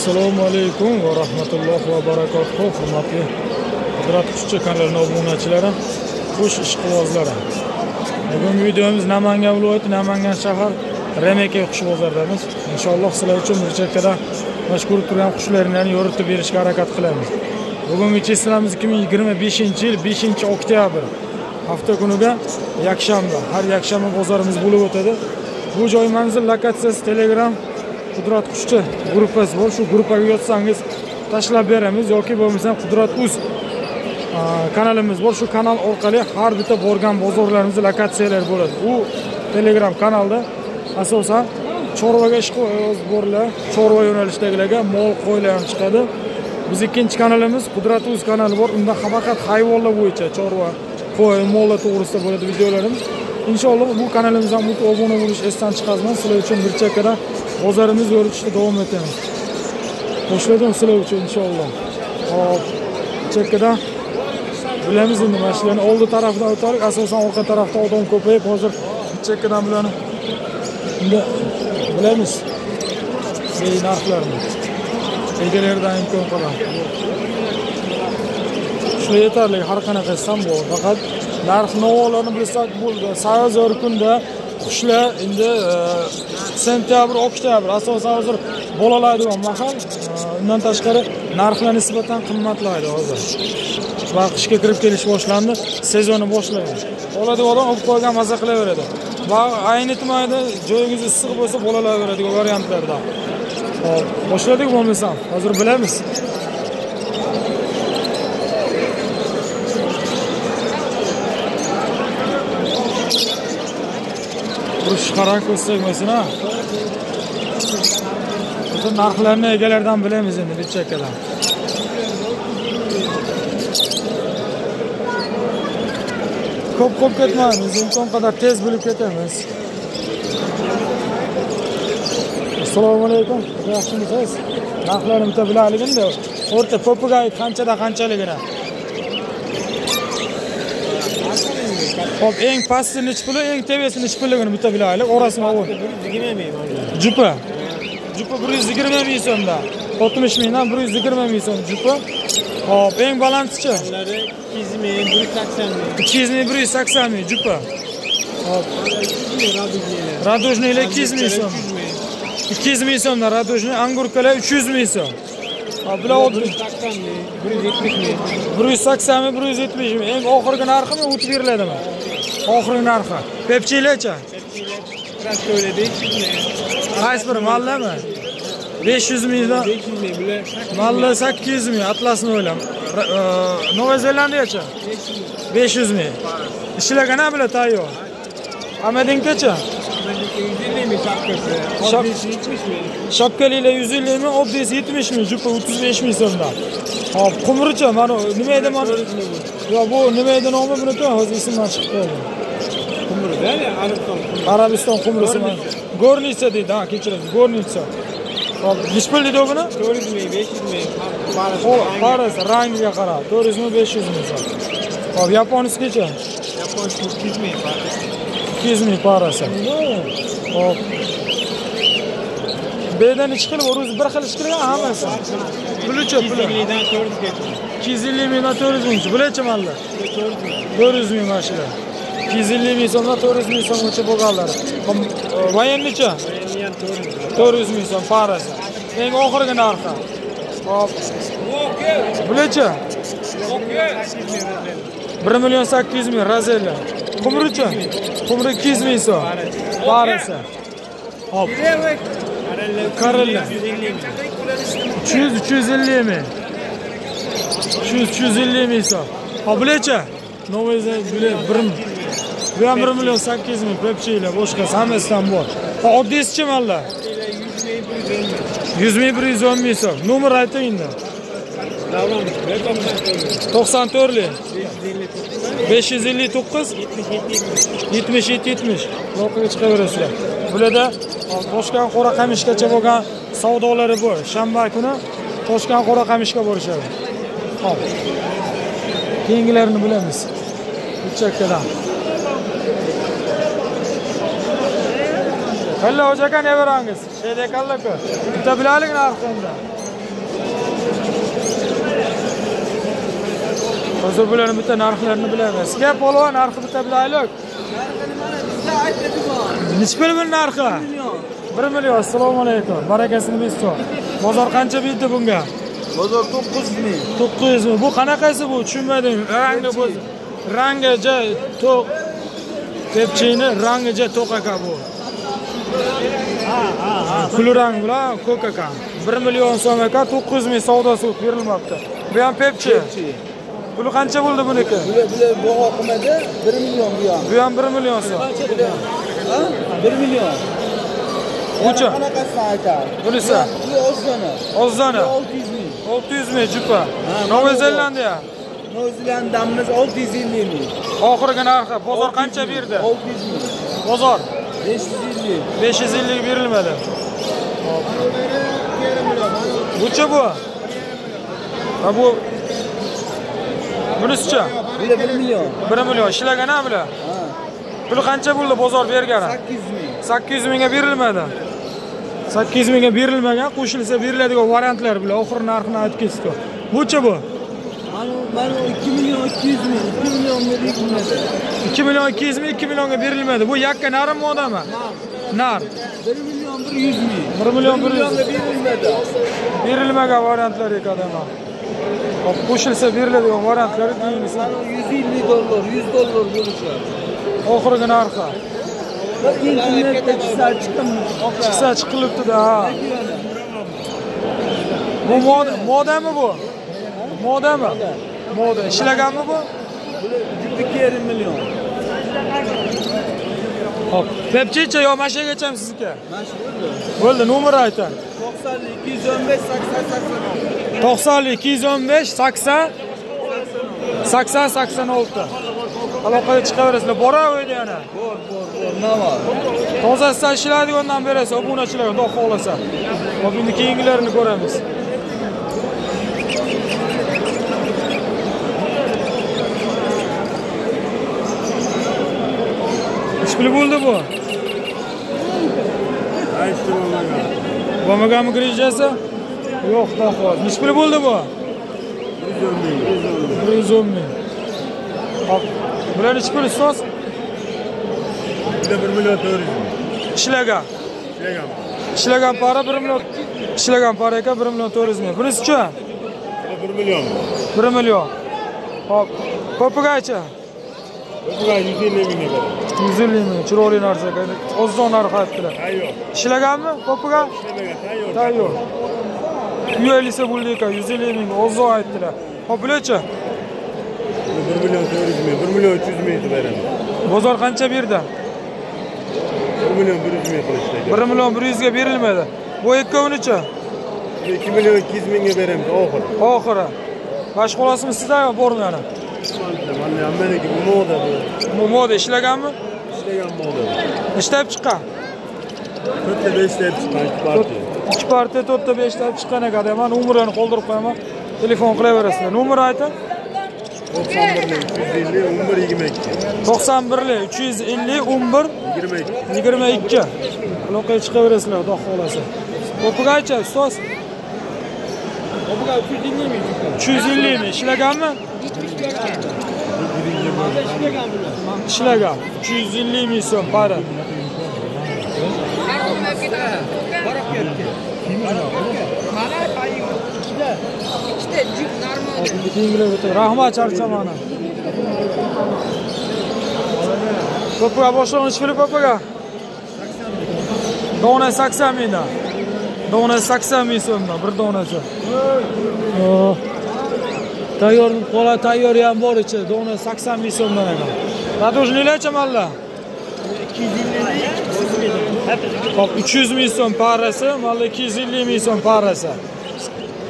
Assalomu alaykum va rahmatullohi va barakatuh. Hurmatli Qudrat Qushchi kanalining obunachilari, qush ishqibozlari. Bugungi videomiz Namangan viloyati, Namangan shahar Remeke qush bozoridamiz. Inshaalloh sizlar uchun burchakda mana shu ko'rib turgan qushlarni yoritib berishga harakat qilamiz. Bugungi chestlamiz 2025-yil 5-oktyabr. Hafta kuniga yakshanba. Har yakshanba bozorimiz bo'lib o'tadi. Bu joy manzil lokatsiyasi Telegram Qudrat Qushchi gruppasi bor. Shu gruppaga yozsangiz tashlab beramiz yoki bo'lmasa Qudrat Uz kanalimiz bor. Shu kanal orqali har bitta borgan bozorlarimiz lokatsiyalari bo'ladi. U Telegram kanalda asosan chorvaga ishqiboz borlar, chorva yo'nalishidagilarga mol qo'ylar ham chiqadi. Biz ikkinchi kanalimiz Qudrat Uz kanali bor. Unda faqat hayvonlar bo'yicha chorva, qo'y, mollar to'g'risida bo'ladi videolarimiz. Inshaalloh bu kanalimizga ham obuna bo'lish esdan chiqarmang. Sizlar uchun bir chekada bozorimiz yoritishda davom etamiz. Boshladim sizlar uchun inshaalloh. Hop, chekada bilamiz endi mana shularni oldi tarafidan o'taylik, asosan orqa tarafda odam ko'payib, hozir chekkadan bularni endi bilamiz. Narxlarni. Egalaridan imkon qoladi. Shular yetarli, har qanaqasi ham bor. Faqat narx navolarni bilsak bo'ldi. Sayoz kunda qushlar endi sentyabr, oktyabr asosan hozir bolalaydigan mahal. Undan tashqari narxlar nisbatan qimmatlaydi hozir. Va qishga kirib kelish boshlandi, sezoni boshlandi. Oladigan odam olib qo'ygan maza qilaveradi. Va aynitmaydi, joyingiz issiq bo'lsa bolalayveradigan variantlarda. Hop, boshladik bo'lmasam, hozir bilamiz. Urush qarang ko'rsatmasin ha. O'sha narxlarni egalaridan bilamiz endi bir chekkadan. Ko'p ko'p ketmaymiz, imkon qadar tez bilib ketamiz. Assalomu alaykum. Yaxshimisiz? Narxlarni bitta bilaylik endi. O'rta popugay qanchada qanchaligini. Hop, eng pasti nechi puli, eng tepasi nechi pulligini bitta bilaylik. Orasini olib. 120 ming. Jupa. Jupa 120 ming so'mdan. 60 mingdan 120 ming so'm jupa. Hop, eng balandsichi? 200 ming, 180 ming. 200 ming, 180 ming jupa. Hop. Radujniylar 200 ming so'm. 200 ming so'mdan radujniy, angurkalar 300 ming so'm. Hop, bular 180 ming, 170 ming. 180 ming, 170 ming. Eng oxirgi narximi o'tib beriladimi? Oxirgi narxi. Pepchilarchi? Pepchilar kraskoylar 500 ming. Qaysi biri mallami? 500 mingdan 500 ming bular. Malla 800 ming, atlasni o'ylam. Novaya Zelandiyachi? 500 ming. Ishlagan ha bular tayyor. Amadinkachi? Amadinka 150 ming shapkasi. Oddiysi 70 ming. Shapkalilar 150 ming, oddiysi 70 ming, jupa 35 ming so'mdan. Hop, qumrichi mana nima edi mana? Yo, bu nima edi nomi buniki? Hozir esimdan chiqib qoldi. Qumri-da, Arabiston qumri. Arabiston qumrisi. Gornitsa deydi, ha, kechirasiz, gornitsa. Hop, nechi pul deydi buni? 400 ming, 500 ming. Parasi rangiga qarab 400 ming, 500 ming so'm. Hop, yaponskichi? Yaponskiy 200 ming parasi. 200 ming parasi. Hop. Bu yerda nechi xil bor? O'zi bir xil ish qilgan hammasi. Puli-chi, puli? 250 dan 400 gacha. 250 mingdan 400 mingcha. Bularchi malla? 400 ming. 400 ming mana shular. 250 ming so'mdan 400 ming so'mgacha bo'lganlari. Voyennichi? Voyenni ham 400 ming. 400 ming so'm parasi. Eng oxirgi narxi. Hop. Bularchi? 1 million 800 ming Rozella. Qumrichi? Qumri 200 ming so'm. Parasi. Hop. Karella. 300 350 ming. 300 350 ming so'm. Hop, bularchi? Novaya Zelandiya 1 bu ham 1 million 800 ming pepchilar, boshqasi hammasidan bor. Ha, oddiysichi malla? 100 ming, 110 ming so'm. Nomer ayting endi. 94lik. 559 77 70. Loqaga chiqaverasizlar. Bularda Toshkent Qoraqamishgacha bo'lgan savdolari bor. Shanba kuni Toshkent Qoraqamishga borishadi. Hop. Keyingilarini bilamiz. Uchakkadan. Kalla hoji aka ne berangiz? Şeyde kalla-ku. Bitta bilaylik narxi endi. Hozir bularning bitta narxlarini bilamiz. Gap polvon narxi bitta bilaylik. Necha pul bu narxi? 1 million. Assalomu alaykum. Barakasini bersin. Bozor qancha berdi bunga? Bozor 900 ming. 900 ming. Bu qanaqasi bu? Tushunmadim. Rangi bu. Rangi ja to'q. Tepchini rangi ja to'q aka bu. Kulrang bilan ko'k aka. 1 million so'm aka, 900 ming savdosi berilmoqda. Bu ham pepchi. Puli qancha bo'ldi buniki? Bular baho qilmadi, 1 million bu ham. Bu ham 1 million so'm. Ha? 1 million. Bucha. Qanaqasini aytadi? Bunisi. Bu ozg'ona. Ozg'ona. 600 ming. 600 ming jupa. Novoy Zelandiya. Novoy Zelandiyamiz 650 ming. Oxirgi narxi bozor qancha berdi? 600 ming. Bozor 550. 550 berilmadi. Bucha bu. Ha bu bunisicha? Bular 1 million. 1 million ishlagan ha bular? Ha. Puli qancha bo'ldi bozor bergani? 800 ming. 800 mingga berilmadi. 800 mingga berilmagan, qo'shilsa beriladigan variantlar bular. Oxir narxini aytib ketdik. Bucha bu? Mana 2 million 200 ming, 2 million berilmadi. 2 million 200 ming, 2 millionga berilmadi. Bu yakka narmi modami? Nar. 1 million 100 ming. 1 million 100 millionga berilmadi. Berilmagan variantlar ekan mana. Hop, qo'shilsa beriladigan variantlar deyilsa 150 dollar, 100 dollar bo'lishadi. Oxirgi narxi. Internetda chiqsa chiqamiz. Chiqsa chiqilibdi-da. Bu modami bu? Modami? Moda. Ishlaganmi bu? Bu 2,5 million. Hop, Pepchicha yo mashinaga sizniki? Mana shu bo'ldi. Bo'ldi, nomer ayting. 90 215 80 86. 90 215 80 80 86. Aloqaga chiqaverasizlar. Bor-a uyda yana. Bor, bor, bor, nima bor? Tozasidan ishlaydigandan berasiz, obunachilarga xudo xohlasa. Hop, endi keyingilarini ko'ramiz. Necha pul bo'ldi bu? Bo'lmaganmi grejasi? Yo'q, xudo xohlasa. Necha pul bo'ldi bu? 110 ming. 110 ming. Hop, bular necha pul ustoz? Bular 1 million 400 ming. Ishlagan. Ishlagan. Ishlagan para 1 million. Ishlagan para ekan 1 million 400 ming. Bunisi-chi? 1 million. 1 million. Hop, ko'pigaychi? Ko'pigay 150 mingga beradi. 150 ming, chiroyli narsa ekan. Ozon narx aytdilar. Tayyor. Ishlaganmi ko'piga? Ishlamagan, tayyor. Tayyor. 150 bo'ldi ekan, 150 ming ozon aytdilar. Hop, bularchi? 1 million 400 ming, 1 million 300 ming deb beramiz. Bozor qancha berdi? 1 million 100 ming qilishdi. 1 million 100 ga berilmadi. Bu ikkovinichi? 2 million 200 mingga beramiz oxiri. Oxiri. Boshqa olasizmi sizda yo bormi yana? Mana meniki bu moda bu. Bu moda ishlaganmi? Ishlagan moda. Ishlab chiqqan. 4 ta 5 ta chiqqan 2 partiya. 2 partiya 4 ta 5 ta chiqqan ekan. Men nomerini qoldirib qo'yaman. Telefon qilaverasizlar. Nomer ayting. 91 350 11 22. 91 350 11 22. 22. Aloqaga chiqaverasizlar, xudo xohlasa. Ko'pigaycha ustoz? Ko'pigay 350 ming. 350 ming ishlaganmi? Ishlagan. 350 ming so'm para. Rahmat charchamani. Ko'piga boshlanish puli ko'piga. Dona 80 mingdan. Dona 80 ming so'mdan bir donasi. Tayyor qola tayyor ham bor ichi. Dona 80 ming so'mdan ekan. Nadojnilarcha malla? 250 ming. Hop, 300 ming so'm parasi, malla 250 ming so'm parasi.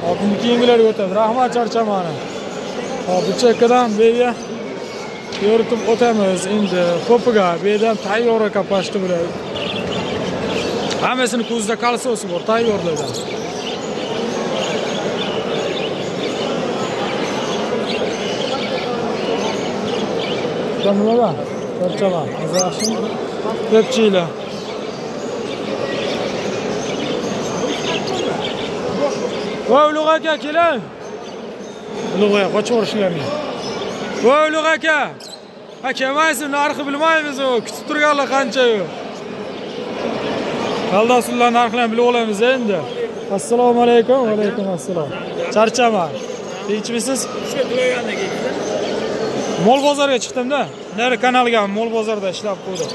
Hop, endi keyingilarga o'tamiz. Rahmat charchamani. Hop, bu chekkadan bu yerga yoritib o'tamiz endi. Ko'piga bu yerdan tayyor ekan pashti bular. Hammasini ko'zida kalsosi bor, tayyorlardan. Nima? Charchama. Yaxshimi? may Voy Ulug' aka, keling. Ulug' aka, qochib yuborishlarni. Voy Ulug' aka. Ha, kelmaysiz, narxi bilmaymiz u. Kutib turganlar qancha-yu. Aldasizlar, narxlarni bilib olamiz endi. Assalomu alaykum, va alaykum assalom. Charchama. Tinchmisiz? Mol bozorga chiqdim-da. Nari kanalga mol bozorda ishlab qo'ydim.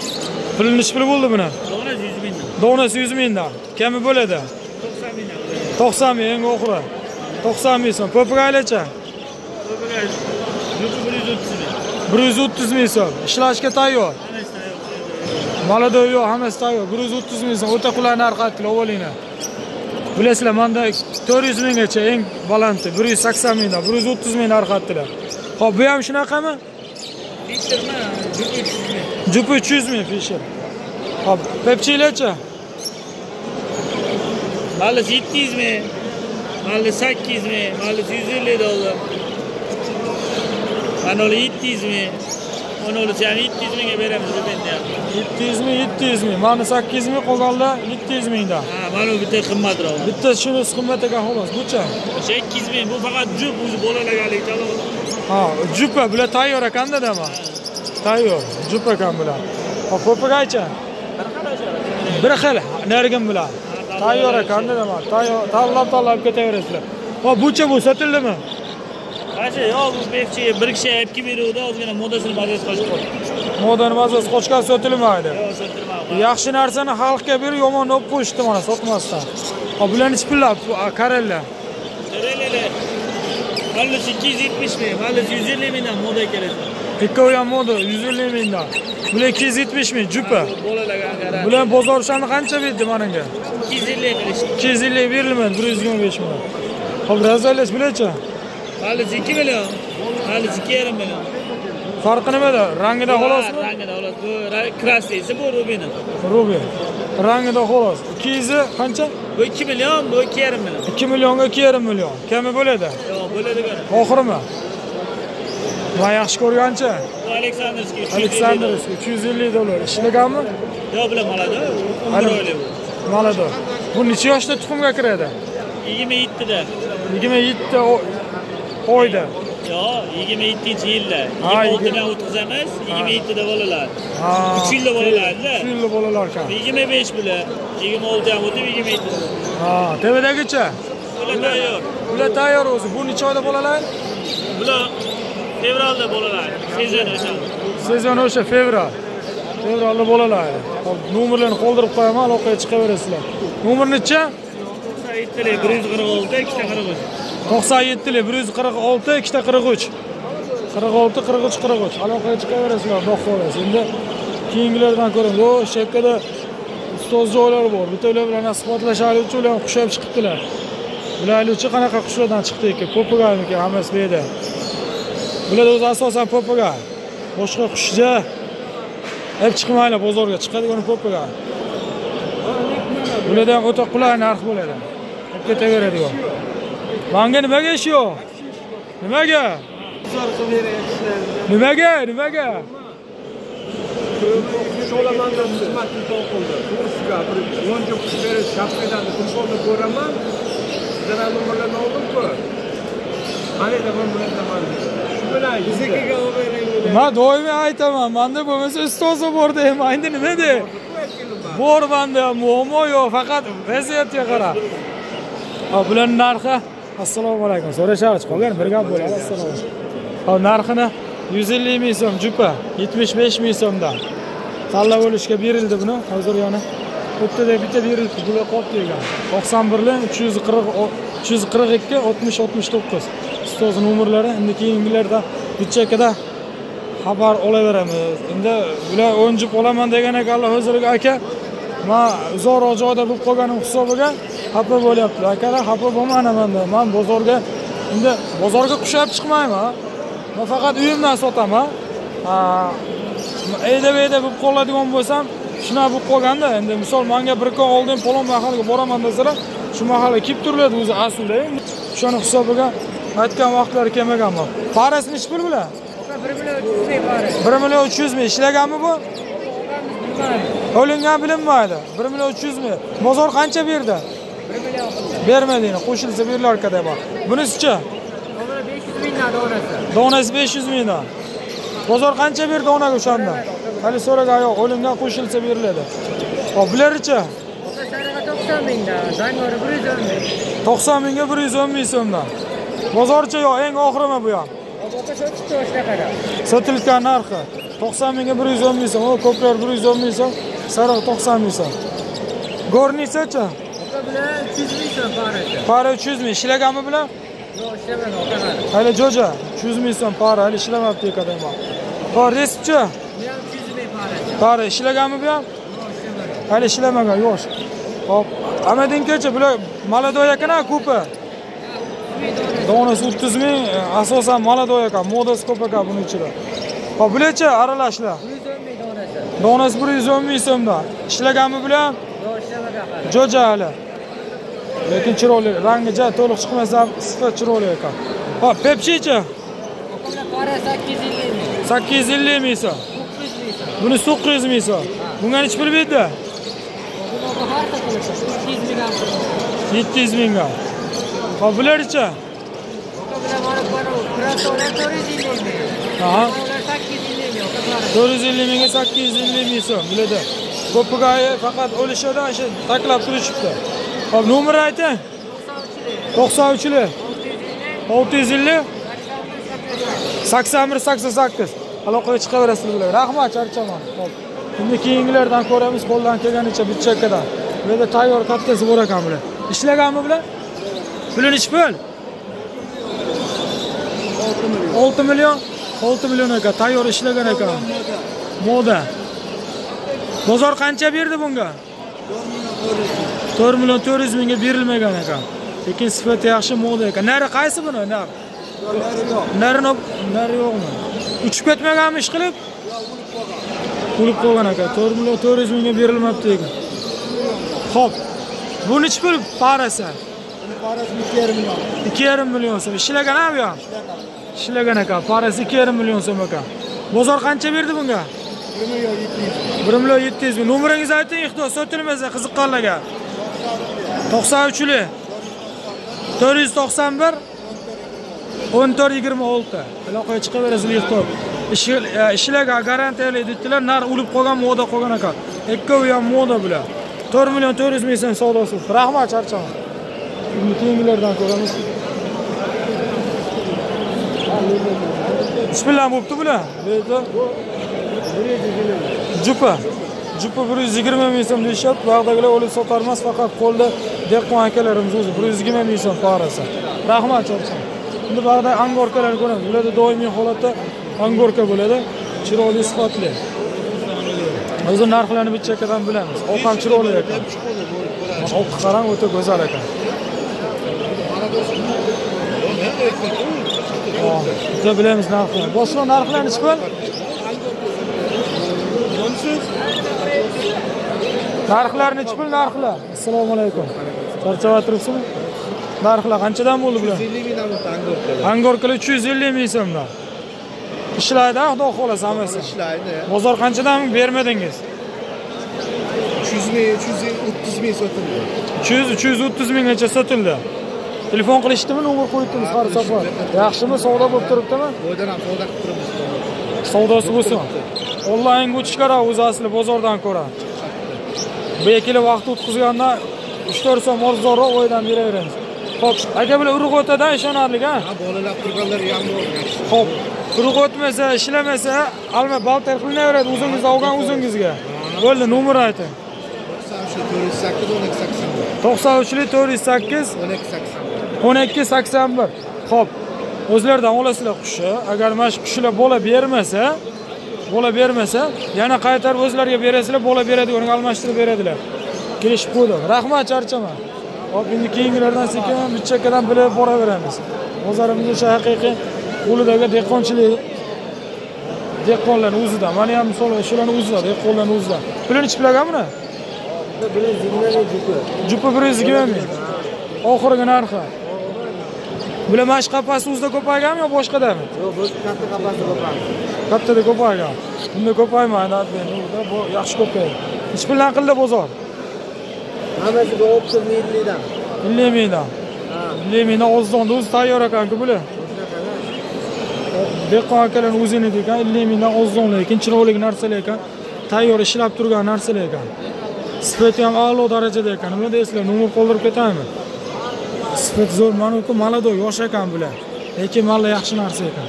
Puli nechi pul bo'ldi buni? Donasi 100 mingdan. Donasi 100 mingdan. Kami bo'ladi. 90 mingdan. 90 ming eng oxiri. 90 ming so'm. Popugaylarcha? Popugay 130 ming. 130 ming so'm. Ishlashga tayyor. Malada yo'q, hammasi tayyor. 130 ming so'm. O'ta qulay narx aytdilar, olinglar. Bilasizlar, menda 400 minggacha eng balanti, 180 mingdan, 130 ming narx aytdilar. Xo'p, bu ham shunaqami? Fishermi? Jupi 300 ming. Jupi 300 ming Fisher. Xo'p, Pepchilarcha? Mallisi 700 ming, mallisi 800 ming, mallisi 150 dollar. Manoli 700 ming. Manolisi ham 700 mingga beramiz rubenda ham. 700 ming, 700 ming. Mana 800 ming qolganlar 700 mingdan. Ha, mana bu bitta qimmatroq. Bitta shunisi qimmat ekan xolos. Bucha? 800 ming. Bu faqat jup, o'zi bolalarga chalov. Ha, jupa bular tayyor ekanda dema. Tayyor, jup ekan bular. Hop, popugaycha? Bir xil, nargin bular. Tayyor ekanda dema. Tayyor, tanlab-tanlab ketaverasizlar. Hop, bucha bu sotildimi? Qancha? Yo'q, bu bepchi bir kishi olib kelib beruvdi, ozgina modasini mazasi qochib qoldi. Modani mazasi qochgan sotilmaydi. Yo'q, sotilmaydi. Yaxshi narsani xalqqa berib, yomonni olib qo'yishdi mana sotmasdan. Hop, bular nechi pullar? Karella. Karella. Mallisi 270 ming, mallisi 150 mingdan moda keladi. Ikkovi ham moda 150 mingdan. Bular 270 ming jupa. Bolalarga qarab. Bular bozor o'shani qancha berdi menga? 250 qilish. 250 berilmadi, 125 ming. Hop, razalash bularcha? Mallisi 2 million, mallisi 2,5 million. Farqi nimada? Rangida xolosmi? Rangida xolos. Bu krasniysi, bu rubini. Rubi. Rangida xolos. 200 qancha? Bu 2 million, bu 2,5 million. 2 millionga 2,5 million. Kami bo'ladi? Yo'q, bo'ladi. Oxirimi? Va yaxshi ko'rgancha? Bu Aleksandrskiy. Aleksandrskiy 350 dollar. Ishlaganmi? Yo'q, bular malada. 11 oylik bu. Malada. Bu necha yoshda tuxumga kiradi? 27da. 27 oyda. Yo'q, 27-yilda. 26 dan o'tkazamiz, 27da bolalar. 3 yilda bolalar-da. 3 yilda bolalar ekan. 25 bular. 26 ham o'tib 27. Ha, tepadagicha? Bular tayyor. Bular tayyor o'zi. Bu necha oyda bolalar? Bular fevralda bolalar. Sezon o'sha. Sezon o'sha fevral. Fevralda bolalar. Hop, nomerlarni qoldirib qo'yaman, aloqaga chiqaverasizlar. Nomer necha? 97 146 243. 97 146 243. 46 43 43. Aloqaga chiqaverasizlar, xudo xohlasa. Endi keyingilardan ko'ramiz. O, shekkada ustoz joylari bor. Bitta ular bilan suhbatlashaylikchi, ular ham qushab chiqibdilar. Bilaylikchi qanaqa qushlardan chiqdi ekan, popugaymikan hammasi bu yerda. Bular o'zi asosan popugay. Boshqa qushja hep chiqmaylar bozorga, chiqadigan popugay. Bularda ham o'ta qulay narx bo'ladi. Hep ketaveradigan. Manga nimaga ish yo'q? Nimaga? Nimaga? Nimaga? Qush olaman deb xizmat telefon qildi. To'g'risiga bir 10 juft qush berish shafqatdan telefonni ko'raman. Sizlarning nomerlarni oldim-ku. Mana aytaman, buni aytaman. Shu bilan biznikiga olib bering. Men doimiy aytaman, menda bo'lmasa ustozi bor deyman. Endi nima dey? Bor menda muammo yo'q, faqat vaziyatga qarab. Ha, bularning narxi assalomu alaykum. So'rasharchi qolgan bir gap bo'ladi. Assalomu alaykum. Ha, narxini 150 ming so'm jupa, 75 ming so'mdan. Tanlab olishga berildi buni. Hozir yana o'ttada bitta berildi, bular qolib degan. 91 340 342 60 69. Ustoz nomerlari. Endi keyingilarda bichakada xabar olaveramiz. Endi bular 10 jup olaman degan ekanlar hozirgi aka. Men uzoqroq joyda bo'lib qolganim hisobiga xafa bo'lyaptilar. Akalar xafa bo'lmang menda. Men bozorga endi bozorga qushab chiqmayman. Men faqat uyimdan sotaman. Ha, eyda-beyda bo'lib qoladigan bo'lsam, shunaqa bo'lib qolganda, endi misol menga bir kun oldin falon mahalga boraman desalar, shu mahalga kelib turiladi o'zi aslida. O'shani hisobiga aytgan vaqtlari kelmaganman. Parasi nechi pul bular? 1 million 300 ming pari. 1 million 300 ming ishlaganmi bu? O'lingan bilinmaydi. 1 million 300 ming. Bozor qancha berdi? 1 million qildi. Bermadinglar, qo'shilsa berilar ekan. Bunisichi? Buni 500 mingdan donasi. Donasi 500 mingdan. Bozor qancha berdi onaga o'shanda? Hali so'ragan yo'q, o'limdan qo'shilsa beriladi. Xo'p, bularichi? Sarig'i 90 mingdan, zangori 110 ming. 90 mingga 110 ming so'mdan. Bozorcha yo'q, eng oxirimi bu ham? Opa sotibdi o'shga qadar. Sotilgan narxi 90 mingga 110 ming so'm, o ko'plar 110 ming so'm, sariq 90 ming so'm. Gornisachi? Opa bilan 300 ming so'm parasi. Para 300 ming, ishlaganmi bilan? Yo'q, ishlamagan opa. Hali jo'ja 300 ming so'm para, hali ishlamabdi ekan. Hop, resipchi? Bu ham 300 ming parasi. Para ishlaganmi bu ham? Yo'q, ishlamagan. Hali ishlamagan, yosh. Hop, Amadinkachi bular maladoy ekan-a, ko'pi. Donasi 30 ming, asosan maladoy ekan, modasi ko'p ekan buni ichida. Hop, bularchi aralashlar? 110 ming donasi. Donasi 110 ming so'mdan. Ishlaganmi bular? Yo'q, ishlamagan hali. Jo'ja hali. Lekin chiroyli, rangi ja to'liq chiqmasa ham sifat chiroyli ekan. Hop, pepsichi? Bular para 850 ming. 850 ming so'm. 900 ming so'm. Buni 900 ming so'm. Bunga necha pul berdi? Buni har xil qilib 700 mingdan. 700 mingga. Hop, bularchi? Bular mana para 450 ming. Aha. Ular 850 ming. 450 mingga 850 ming so'm bularda. Ko'pigayi faqat o'lishadi, o'sha taklab turishibdi. Hop, nomer ayting. 93 650 81 88. Aloqaga chiqaverasizlar bular. Rahmat, charchamang. Hop. Endi keyingilardan ko'ramiz, qo'ldan kelganicha bitta-ikkidan. Bu yerda tayyor kattasi bor ekan bular. Ishlaganmi bular? Puli nechi pul? 6 million. 6 million ekan, tayyor ishlagan ekan. Moda. Bozor qancha berdi bunga? 4 million 400 mingga berilmagan ekan. Lekin sifati yaxshi, moda ekan. Nari qaysi buni? Nar. Nari yo'qmi? Uchib ketmaganmi ish qilib? O'lib qolgan ekan. 4 million 400 mingga berilmabdi ekan. Xo'p. Bu nechi pul parasi? Buni parasi 2,5 million. 2,5 million so'm. Ishlagan ha bu ham? Ishlagan ekan. Parasi 2,5 million so'm ekan. Bozor qancha berdi bunga? 1 million 700. 1 million 700 ming. Nomeringizni ayting, ehtiyot sotilmasa qiziqqanlarga. 93 491 14 26. Aloqaga chiqaverasizlar ehtiyot. Ishlagan garantiyali dedilar, nar o'lib qolgan, moda qolgan ekan. Ikkovi ham moda bular. 4 million 400 ming so'm savdosi. Rahmat, charchaman. Endi keyingilardan ko'ramiz. Bismillah bo'pti bular. Bu yerda jupa. Jupa 120 ming so'm deyishyapti. Bog'dagilar olib sotar emas, faqat qo'lda dehqon akalarimiz o'zi 120 ming so'm parasi. Rahmat, charchaman. Endi bog'da angorkalar ko'ramiz. Ularda doimiy holatda angorka bo'ladi. Chiroyli, sifatli. O'zi narxlarini bitta chekkadan bilamiz. Oq ham chiroyli ekan. Oq qarang, o'ta go'zal ekan. Bitta bilamiz narxlarni. Boshliq, narxlar nechi pul? Narxlar nechi pul narxlar? Assalomu alaykum. Charchab turibsizmi? Narxlar qanchadan bo'ldi bular? 350 mingdan bo'ldi angorkalar. Angorkalar 350 ming so'mdan. Ishlaydi, xudo xolasa hammasi. Ishlaydi. Bozor qanchadan bermadingiz? 300 ming, 330 ming sotildi. 300, 330 minggacha sotildi. Telefon qilishdimi, nomer qo'yibdimiz har safar. Yaxshimi, savdo bo'lib turibdimi? Bo'ydan ham savdo qilib turibmiz. Savdosi bo'lsin. Onlaynga o'tish kerak o'zi asli bozordan ko'ra. Bu ikkili vaqt o'tkazgandan 3-4 so'm arzonroq o'ydan beraveramiz. Xo'p, aka bular urug' o'tadan ishonarli, ha? Ha, bolalar turganlar ham bor. Xo'p, urug' o'tmasa, ishlamasa, alma baltar qilinaveradi, o'zingiz olgan o'zingizga. Bo'ldi, nomer ayting. 93 408 12 81. 93 408 12 81. Xo'p, o'zlaridan olasizlar qushi. Agar mana shu qushlar bola bermasa, yana qaytarib o'zlariga berasizlar, bola beradiganiga almashtirib beradilar. Kelishib qo'ydik. Rahmat, charchama. Hop, endi keyingilardan sekin bitta-ikkidan bilib boraveramiz. Bozorimiz o'sha haqiqiy qo'lidagi dehqonchilik, dehqonlarning o'zida. Mana ham misol shularning o'zida, dehqonlarning o'zida. Puli nechi pul aka buni? 120 ming jupi. Jupi 120 ming. Oxirgi narxi. Bular mana shu qafas o'zida ko'payganmi yo boshqadami? Yo'q, bu katta qafasda ko'paygan. Kattada ko'paygan. Bunda ko'paymaydi, unda bu yaxshi ko'payadi. Nechi puldan qildi bozor? Hammasi bu optim mingdan. 50 mingdan. 50 mingdan ozdan o'zi tayyor ekan-ku bular. Dehqon akalar o'ziniki ekan, 50 mingdan ozdan, lekin chiroyli narsalar ekan. Tayyor ishlab turgan narsalar ekan. Sifati ham a'lo darajada ekan. Nima deysizlar? Nomer qoldirib ketaymi? Sifat zo'r, mana bu malado yosh ekan bular. Lekin malla yaxshi narsa ekan.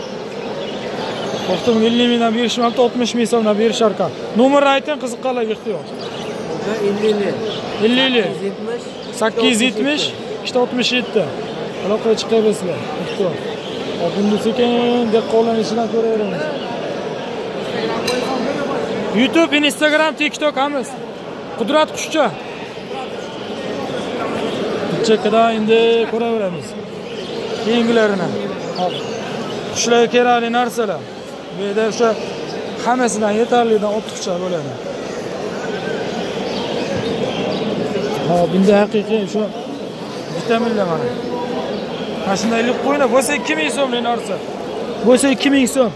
To'xtab 50 mingdan berishmabdi, 60 ming so'mdan berishar ekan. Nomerni ayting, qiziqqanlarga ehtiyoj. 50 50 870 267. Aloqaga chiqaverasizlar. Ehtiyoj. Hop, endi sekin dehqonlarning ishidan ko'raveramiz. YouTube, Instagram, TikTok hammasi. Qudrat Qushchi. Chekkadan endi ko'raveramiz. Keyingilarini. Hop. Qushlarga kerakli narsalar. Bu yerda o'sha hammasidan yetarlidan ortiqcha bo'ladi. Hop, endi haqiqiy o'sha vitaminlar mana. Mana shunday ilib qo'yinglar, bo'lsa 2000 so'mlik narsa. Bo'lsa 2000 so'm.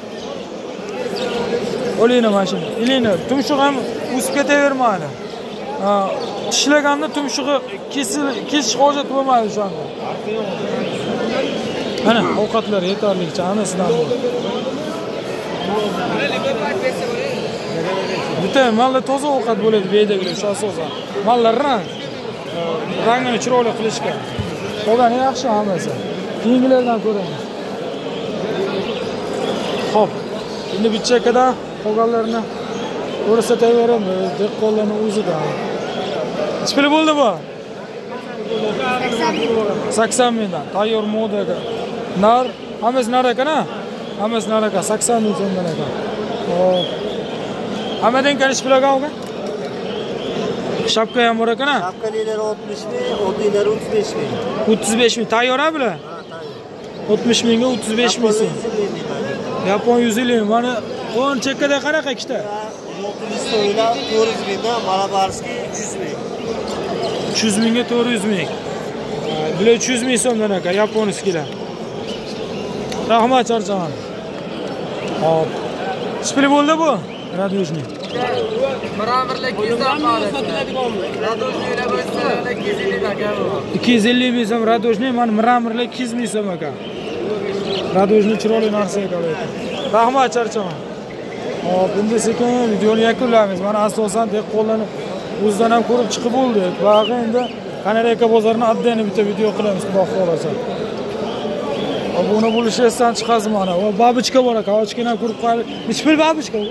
Olinglar mana shuni. Ilinglar. Tumshuq ham o'sib ketavermaydi. Tishlaganda tumshug'i kesish hojat bo'lmaydi o'shanda. Mana ovqatlar yetarlicha hammasidan bor. Butun mallar toza ovqat bo'ladi bu yerdagilar o'sha asosan. Mallar rangini chiroyli qilishgan. Qolgani yaxshi hammasi. Keyingilardan ko'ramiz. Xo'p, endi bitta chekkadan qolganlarini ko'rsataveramiz, dehqonlarning o'zidan. Necha pul bo'ldi bu? 80 mingdan. Tayyor moda ekan. Nar, hammasi nar ekan, ha? Hammasi nar ekan, 80 ming so'mdan ekan. Xo'p. Hammadan necha pul ekan uka? Shapka ham bor ekan, ha? Shapkalilar 60 ming, oddiylari 35 ming. 35 ming tayyor ha bular? Ha, tayyor. 60 mingga 35 ming so'm. Yapon 150 ming. Mana 10 chekkada qanaqa ikkita? 60 so'mdan 400 mingdan, Malabarskiy 300 ming. 300 mingga 400 ming. Bular 300 ming so'mdan ekan, yaponskilar. Rahmat charchaman. Hop. Necha pul bo'ldi bu? Radujniy. Mramorlar 200 dan Radujniylar bo'lsa 250 aka bu. 250 ming so'm radujniy, mana mramorlar 200 ming so'm ekan. Radujniy chiroyli narsa ekan lekin. Rahmat charchaman. Hop, endi sekin videoni yakunlaymiz. Mana asosan dehqonlarni o'zidan ham ko'rib chiqib bo'ldik. Bag'i endi Kanareyka bozorini отдельно bitta video qilamiz, xudo xolasa. Obuna bo'lish esdan chiqasiz mana. Va babichka bor ekan, ochkina ham ko'rib qo'yaylik. Necha pul babichka bu?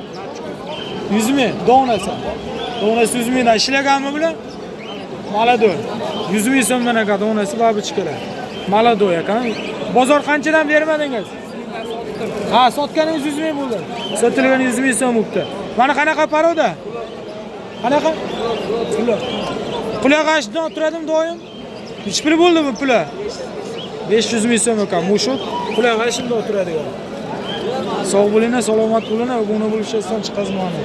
100 ming donasi. Donasi 100 mingdan ishlaganmi bular? Malado. 100 ming so'mdan ekan donasi babichkalar. Malado ekan. Bozor qanchadan bermadingiz? Ha, sotganingiz 100 ming bo'ldi. Sotilgani 100 ming so'm bo'libdi. Mana qanaqa paroda? Qanaqa? Puli. Quloq ashdan turadimi doim? Necha pul bo'ldi bu puli? 500 ming so'm ekan. Mushuk quloq ashimda o'tiradigan. Sog' bo'linglar, salomat bo'linglar, obuna bo'lish esdan chiqazmanglar.